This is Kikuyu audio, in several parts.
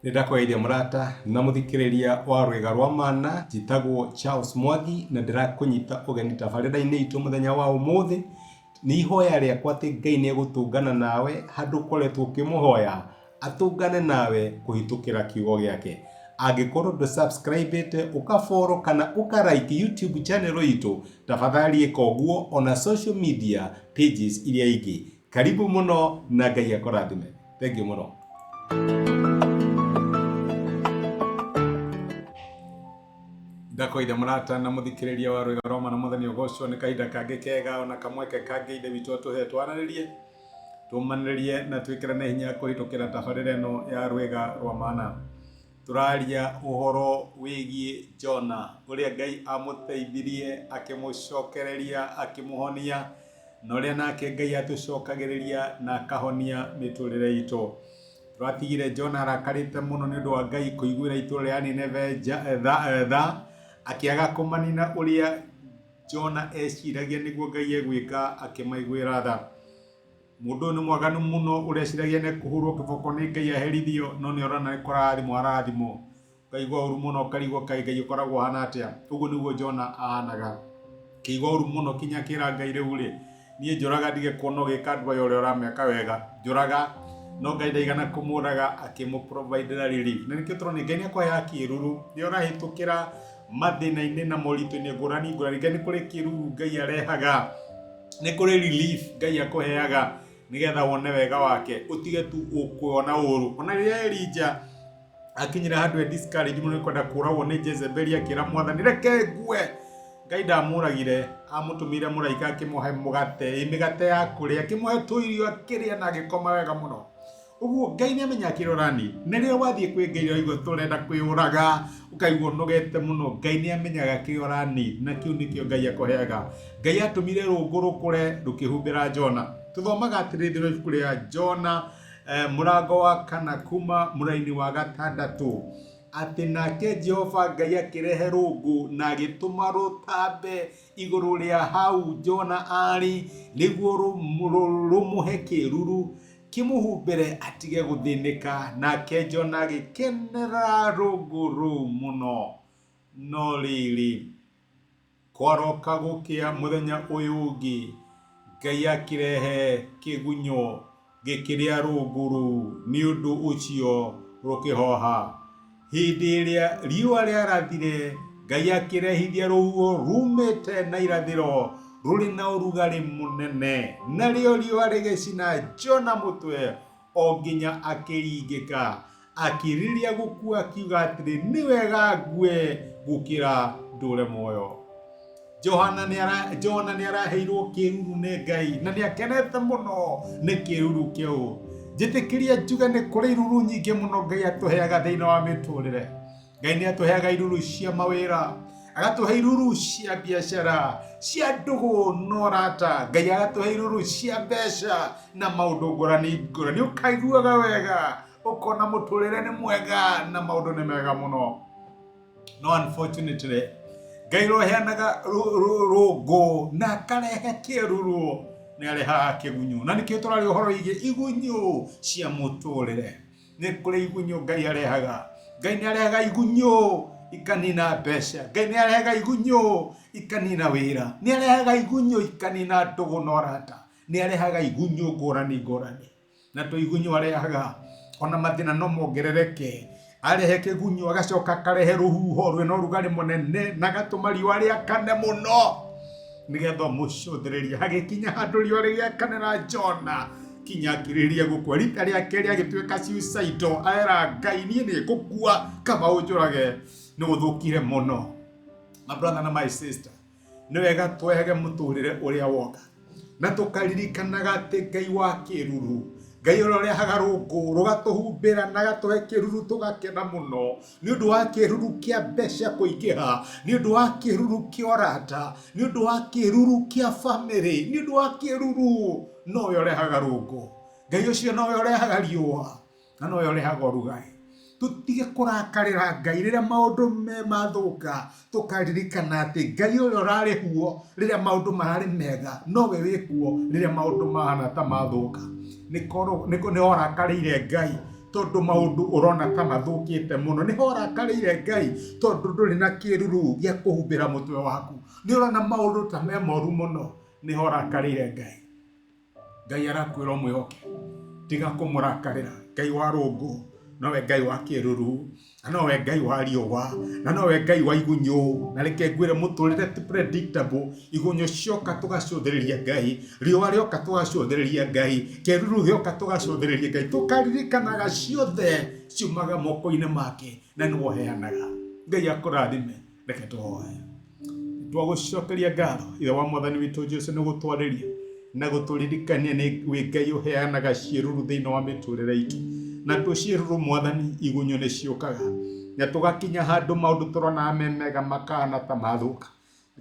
Nĩ ndakũgeithia mũrata na mũthikĩrĩria wa Rwĩga rwa Mana, njĩtagwo Charles Mwangi na ndĩrakũnyita ũgeni tabarĩra-inĩ itũ mũthenya wa ũmũthĩ. Nĩ ihoya rĩakwa atĩ Ngai nĩ egũtũngana nawe handũ ũkoretwo ũkĩmũhoya, atũngane nawe kũhĩtũkĩra kiugo gĩake. Angĩkorwo ndũ subscribe ĩte, ũka follow kana ũka like YouTube channel itũ, tafadhali ĩka ũguo ona social media pages iria ingĩ. Karibu mũno na Ngai akũrathime. Thengiũ mũno. Ndakoire mũrata na mũthikĩrĩria wa Rwĩga Roma na Mwathani ũgocwo nĩ kahinda kangĩ kega ona kamweke kangĩ Ithe witũ atũhe twaranĩrie tũmanĩrĩrie na twĩkĩrane hinya kũhĩtũkĩra tabarĩra ĩno ya Rwĩga rwa Mana. Tũraria ũhoro wĩgiĩ Jona, ũrĩa Ngai amũteithirie akĩmũcokereria akĩmũhonia, na ũrĩa nake Ngai atũcokagĩrĩria na akahonia mĩtũrĩre itũ. Tũratigire Jona arakarĩte mũno nĩ ũndũ wa Ngai kũiguĩra itũũra rĩa Nineve tha, akĩaga kũmanina ũrĩa Jona eciragia nĩguo Ngai egwĩka akĩmaiguĩra tha. Mũndũ ũyũ nĩ mwaganu mũno ũrĩa eciragia nĩ kũhũrwo kĩboko nĩ Ngai aherithio, no nĩ ũrona nĩ kũrathimwo arathimwo. Ũkaigua ũru mũno ũkarigwo kaĩ Ngai ũkoragwo ũhana atĩa. Ũguo nĩguo Jona ahanaga. Akĩigua ũru mũno kinya akĩra Ngai rĩu rĩ, niĩ njũraga ndige kuona ũgĩka andũ aya ũrĩa ũrameka wega, njũraga. No Ngai ndaigana kũmũraga akĩmũ provide ra relief. Na nĩkĩo tũrona Ngai nĩ akũheaga kĩruru rĩrĩa ũrahĩtũkĩra mathĩna-inĩ na moritũ-inĩ ngũrani ngũrani. Ngai nĩ kũrĩ kĩruru Ngai arehaga, nĩ kũrĩ relief Ngai akũheaga nĩgetha wone wega wake, ũtige tu kuona ũru. Ona rĩrĩa Elijah akinyire handũ e discourage mũno nĩ kwenda kũragwo nĩ Jezebeli akĩra mwathani reke ngue. Ngai ndamũragire, amũtũmĩire mũraika akĩmũhe mũgate, ĩ mĩgate ya kũrĩa, akĩmũhe tũirio akĩrĩa na agĩkoma wega mũno. Ũguo Ngai nĩ amenyaga kĩrĩa ũrani. Na rĩrĩa wathiĩ kwĩ Ngai ũraigua tũrenda kwĩyũraga, ũkaigua ũnogete mũno, Ngai nĩ amenyaga kĩrĩa ũrani na kĩu nĩkĩo Ngai akũheaga. Ngai atũmire rũngũ rũkũre rũkĩhumbĩra Jona. Tũthomaga atĩrĩ thĩinĩ wa ibuku rĩa Jona mũrango wa kana kuma mũraini wa gatandatũ atĩ nake Jehova Ngai akĩrehe rũngũ na agĩtũma rũtambe igũrũ rĩa hau Jona arĩ nĩguo rũmũhe kĩruru kĩmũhumbĩre atige gũthĩnĩka. Nake Jona agĩkenera rũngũ rũu mũno. No rĩrĩ, Kwaroka gũkĩa mũthenya ũyũ ũngĩ, Ngai akĩrehe kĩgunyũ gĩkĩrĩa rũũngũ rũu, nĩ ũndũ ũcio rũkĩhoha. Hĩndĩ ĩrĩa riũa rĩarathire, Ngai akĩrehithia rũhuho ruumĩte na irathĩro rũrĩ na ũrugarĩ mũnene, narĩo riũa rĩgĩcina Jona mũtwe o nginya akĩringĩka. Akĩrirĩria gũkua akiuga atĩrĩ, nĩ wega ngue gũkĩra ndũũre muoyo. Johana nĩ ara Jona nĩ araheirwo kĩruru nĩ Ngai na nĩ akenete mũno nĩ kĩruru kĩu. Njĩtĩkĩria njuge nĩ kũrĩ iruru nyingĩ mũno Ngai atũheaga thĩinĩ wa mĩtũrĩre. Ngai nĩ atũheaga iruru cia mawĩra, agatũhe iruru cia biacara, cia ndũgũ na ũrata. Ngai agatũhe iruru cia mbeca na maũndũ ngũrani ngũrani. Ũkaiguaga wega, ũkona mũtũrĩre nĩ mwega na maũndũ nĩ mega mũno. No unfortunately, Ngai ũrĩa ũheanaga rũngũ na akarehe kĩruru nĩ arehaga kĩgunyũ. Na nĩkĩo tũraria ũhoro wĩgiĩ igunyũ cia mũtũrĩre. Nĩ kũrĩ igunyũ Ngai arehaga. Ngai nĩ arehaga igunyũ ikanina mbeca. Ngai nĩ arehaga igunyũ ikanina wĩra. Nĩ arehaga igunyũ ikanina ndũgũ na ũrata. Nĩ arehaga igunyũ ngũrani ngũrani. Na to igunyũ arehaga, ona mathĩna no mongerereke. Arehe kĩgunyũ agacoka akarehe rũhuho rwĩna ũrugarĩ mũnene na agatũma riũa rĩakane mũno nĩgetha ũmũcũthĩrĩrie. Hagĩkinya handũ riũa rĩgĩakanĩra Jona kinya akĩrĩrĩria gũkua. Rita rĩa kerĩ agĩtuĩka suicidal, era Ngai niĩ nĩ ngũkua kaba ũnjũrage nĩ gũthũkire mũno. My brother na my sister, nĩ wega twehege mũtũrĩre ũrĩa woka na tũkaririkanaga atĩ Ngai wa kĩruru, Ngai ũrĩa ũrehaga rũngũ rũgatũhumbĩra na agatũhe kĩruru tũgakena mũno nĩ ũndũ wa kĩruru kĩa mbeca kũingĩha, nĩ ũndũ wa kĩruru kĩa ũrata, nĩ ũndũ wa kĩruru kĩa bamĩrĩ, nĩ ũndũ wa kĩruru nowe ũrehaga rũngũ. Ngai ũcio nowe ũrehaga riũa na nowe ũrehaga ũrugarĩ. Tũtige kũrakarĩra Ngai rĩrĩa maũndũ me mathũka, tũkaririkana atĩ Ngai ũrĩa ũrarĩ kuo rĩrĩa maũndũ mararĩ mega nowe wĩ kuo rĩrĩa maũndũ mahana ta mathũka. Nĩ orakarĩire Ngai. Tondũ maũndũ ũrona ta mathũkĩte mũno. Nĩho ũrakarĩire Ngai tondũ ndũrĩ na kĩruru gĩa kũhumbĩra mũtwe waku. Nĩ ũrona maũndũ ta me moru mũno. Nĩho ũrakarĩire Ngai. Ngai arakwĩra ũmwĩhoke. Tiga kũmũrakarĩra. Ngai wa rũngũ nowe Ngai wa kĩruru na nowe Ngai wa riũa na nowe Ngai wa igunyũ. Na reke ngwĩre mũtũrĩre ti predictable. Igunyũ cioka tũgacũthĩrĩria Ngai, riũa rĩoka tũgacũthĩrĩria Ngai, kĩruru gĩoka tũgacũthĩrĩria Ngai, tũkaririkanaga ciothe ciumaga moko-inĩ make na nĩwe ũheanaga. Ngai akũrathime. Reke tũhoe. Twagũcokeria ngatho Ithe wa Mwathani witũ Jesu nĩ gũtwarĩria na gũtũririkania nĩ wĩ Ngai ũheanaga ciĩruru thĩinĩ wa mĩtũrĩre itũ. Na tuo ciĩruru Mwathani igunyũ nĩ ciũkaga na tũgakinya handũ maũndũ tũronaga me mega makahana ta mathũka.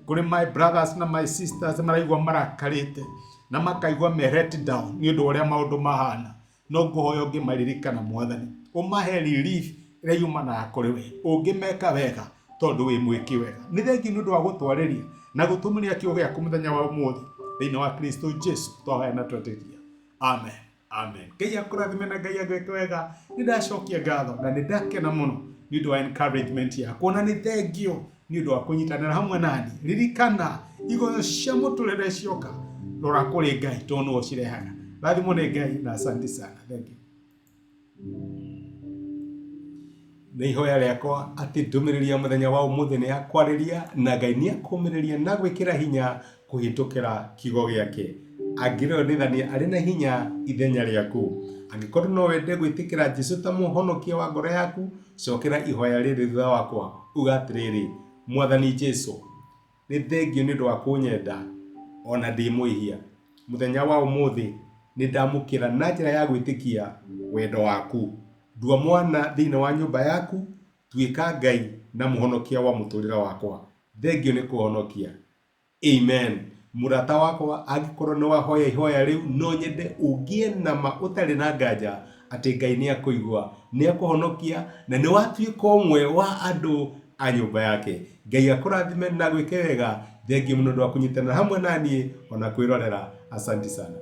Kũrĩ my brothers na my sisters maraigua marakarĩte na makaigua me let down nĩ ũndũ wa ũrĩa maũndũ mahana. No ngũhoya ũngĩmaririkana Mwathani, ũmahe relief ĩrĩa yumanaga kũrĩ we, ũngĩmeka wega tondũ wĩ mwĩki wega. Nĩ thengiũ nĩ ũndũ wa gũtwarĩria na gũtũmĩria kiugo gĩaku mũthenya wa ũmũthĩ thĩinĩ wa Kristo Jesu twahoya na twetĩkia. Amen. Amen. Ngai akũrathime na Ngai agwĩke wega. Nĩ ndacokia ngatho na nĩ ndakena mũno nĩ ũndũ wa encouragement yaku ona nĩ thengiũ nĩ ũndũ wa kũnyitanĩra hamwe nani. Ririkana igoyo cia mũtũrĩre cioka rora kũrĩ Ngai tondũ nĩwe ũcirehaga. Rathimwo nĩ Ngai na asante sana. Thank you. Nĩ ihoya rĩakwa atĩ ndũmĩrĩri ya mũthenya wa ũmũthĩ nĩ yakwarĩria na Ngai nĩ akũmĩrĩria na gwĩkĩra hinya kũhĩtũkĩra kiugo gĩake. Angĩrĩonithania arĩ na hinya ithenya rĩaku. Angĩkorwo no wende gwĩtĩkĩra Jesu ta mũhonokia wa ngoro yaku, cokera ihoya rĩrĩ thutha wakwa, uga atĩrĩrĩ, Mwathani Jesu, nĩ thengio nĩ ũndũ wa kũnyenda o na ndĩ mwĩhia. Mũthenya wa ũmũthĩ nĩ ndamũkĩra na njĩra ya gwĩtĩkia wendo waku. Ndua mwana thĩinĩ wa nyũmba yaku, tuĩka Ngai na mũhonokia wa mũtũrĩre wakwa. Thengio nĩ kũhonokia. Amen. Mũrata wakwa, angĩkorwo nĩ wahoya ihoya rĩu, no nyende ũgĩe na ma ũtarĩ na nganja atĩ Ngai nĩ akũigua, nĩ akũhonokia na nĩ watuĩka ũmwe wa andũ a nyũmba yake. Ngai akũrathime na agwĩke wega. Thengiũ mũno nĩ ũndũ wa kũnyitanĩra hamwe na niĩ ona kwĩrorera. Asanti sana.